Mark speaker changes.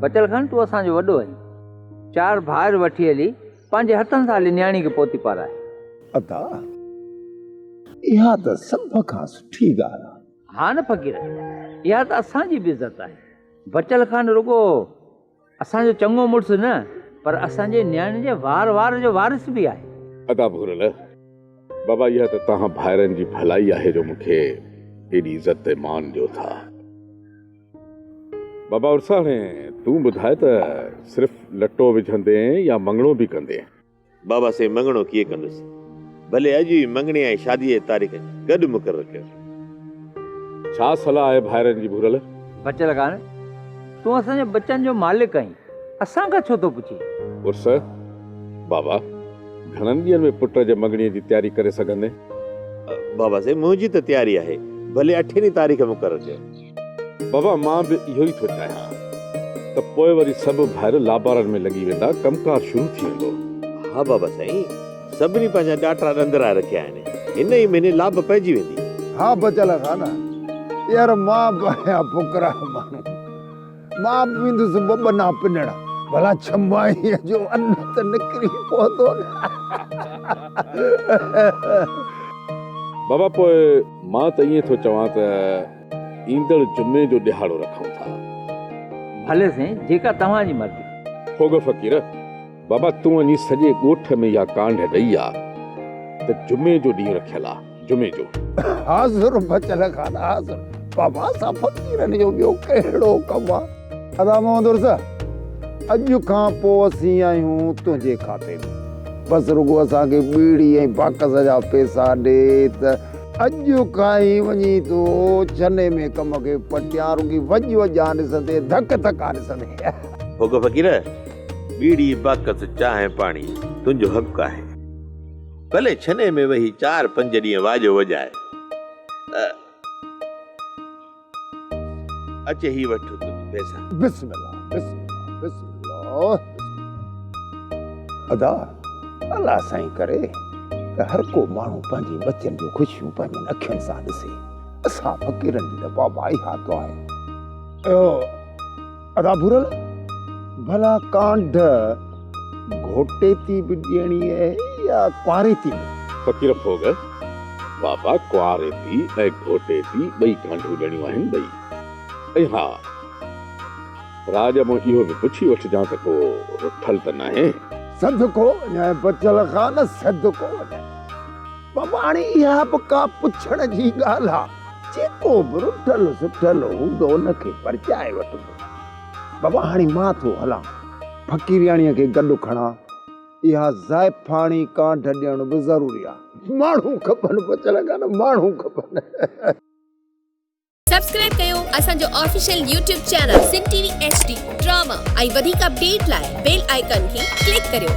Speaker 1: بچل خان تون اسان جو وڏو آهين. چار ڀائر وٺي هلي پنهنجي هٿن سان هلي نياڻي کي پوتي پارائي.
Speaker 2: ادا اها ته سڀ کان سٺي ڳالهه آ.
Speaker 1: ها نه فقير اها ته اسان جي به عزت آهي. بچل خان رڳو اسان جو چڱو مڙس نه پر اسان جي نياڻين جي وار وار جو وارث به آهي.
Speaker 3: ادا ڀورل بابا اها ته توهان ڀائرن جي ڀلائي آهي جو مون کي ايڏي عزت ۽ مان ڏيو ٿا. بابا عرس هاڻي تون ٻڌاء ته صرف لٽو وجهندين يا مڱڻو به ڪندين؟
Speaker 4: بابا سائين مڱڻو ڪيئن ڪندس؟ ڀلي اڄ ئي مڱڻي ۽ شاديء جي تاريخ گڏ مقرر ڪيو.
Speaker 3: ڇا صلاح آهي ڀائرن جي ڀورل؟
Speaker 1: بچل خان، تون اسان جي ٻچن جو مالڪ آهين، اسان کان ڇو ٿو پڇين؟
Speaker 3: عرس، بابا، گهڻن ڏينهن ۾ پٽ جي مڱڻي جي تياري ڪري سگهندين؟
Speaker 4: بابا سائين منهنجي ته تياري آهي، ڀلي اٺين ئي تاريخ مقرر ڪيو.
Speaker 3: بابا مان به اهو ئي ٿو چاهيان ته پوء وري سڀ ڀائر لابارن ۾ لڳي ويندا، ڪم ڪار شروع ٿي ويندو.
Speaker 4: ها بابا سائين، سڀني پنهنجا ڏاٽا ڏندرائي رکيا آهن، هن ئي مهيني لاڀ پئجي ويندي.
Speaker 2: ها بچل خان، يار مان به آهيان فقرا ماڻهو، مان به ويندس ٻه ٻنا پنڻ، ڀلا ڇماهيء جو ان ته نڪري پوندو نه.
Speaker 3: بابا پوء مان ته ائين ٿو چوان ته ايندڙ جمعي جو ڏهاڙو رکون ٿا.
Speaker 1: ڀلي سائين، جيڪا توهان جي مرضي.
Speaker 3: ڦوڳ فقير، بابا تون وڃي سڄي ڳوٺ ۾ اها ڪانڍ ڏئي آ ته جمعي جو ڏينهن رکيل آ، جمعي جو.
Speaker 2: حاضر بچل خان حاضر. بابا اسان فقيرن جو ٻيو ڪهڙو ڪم آ. ادا محمد عرس، اڄ کان پوء اسين آهيون تنهنجي کاتي ۾. بس رڳو اسان کي ٻيڙي ۽ باڪس جا پيسا ڏي ته اڄ کان ئي وڃي ٿو ڇني ۾ ڪم کي پٽيان، رڳي وڄ وڄان ڏسندي، ڌڪ ڌڪان ڏسندي.
Speaker 4: ڦوڳ فقير، ٻيڙي، باڪس، چانهه پاڻي تنهنجو حق آهي. ڀلي ڇني ۾ ويهي چار پنج ڏينهن واڄو وڄاء. اچ هي وٺ ڪجهه پئسا.
Speaker 2: بسم الله بسم الله بسم الله ادا الله سائين ڪري ته هر ڪو ماڻهو پنهنجي ٻچن جون خوشيون پنهنجن اکين سان ڏسي. اسان فقيرن جي ته بابا اها دعا آهي. اهو ادا ڀورل ڀلا ڪانڍ گهوٽيتي به ڏيڻي آهي يا ڪنواريتي به؟
Speaker 3: فقير ڦوڳ، بابا ڪنواريتي ۽ گهوٽيتي ٻئي ڪانڍون ڏيڻيون آهن ٻئي. ۽ ها راڄ مون اهو به پڇي وٺجان ته ڪو رٺل ته ناهي؟
Speaker 2: صدقو وڃانء بچل خان صدقو وڃانء. بابا هاڻي اها به ڪا پڇڻ جي ڳالهه آ. جيڪو به رٺل سٺل هوندو ان کي پرچائي وٺبو. بابا هاڻي مان ٿو هلان. فقيرياڻيء کي گڏ کڻان. اها زائفاڻي ڪانڍ ڏيڻ به ضروري آ. ماڻهو کپن بچل کان نه ماڻهو کپن.
Speaker 5: سبسڪرائب ڪيو اسان جو official YouTube channel Sindh T V H D drama ۽ وڌيڪ اپڊيٽ لاء بيل آئيڪان کي ڪلڪ ڪريو.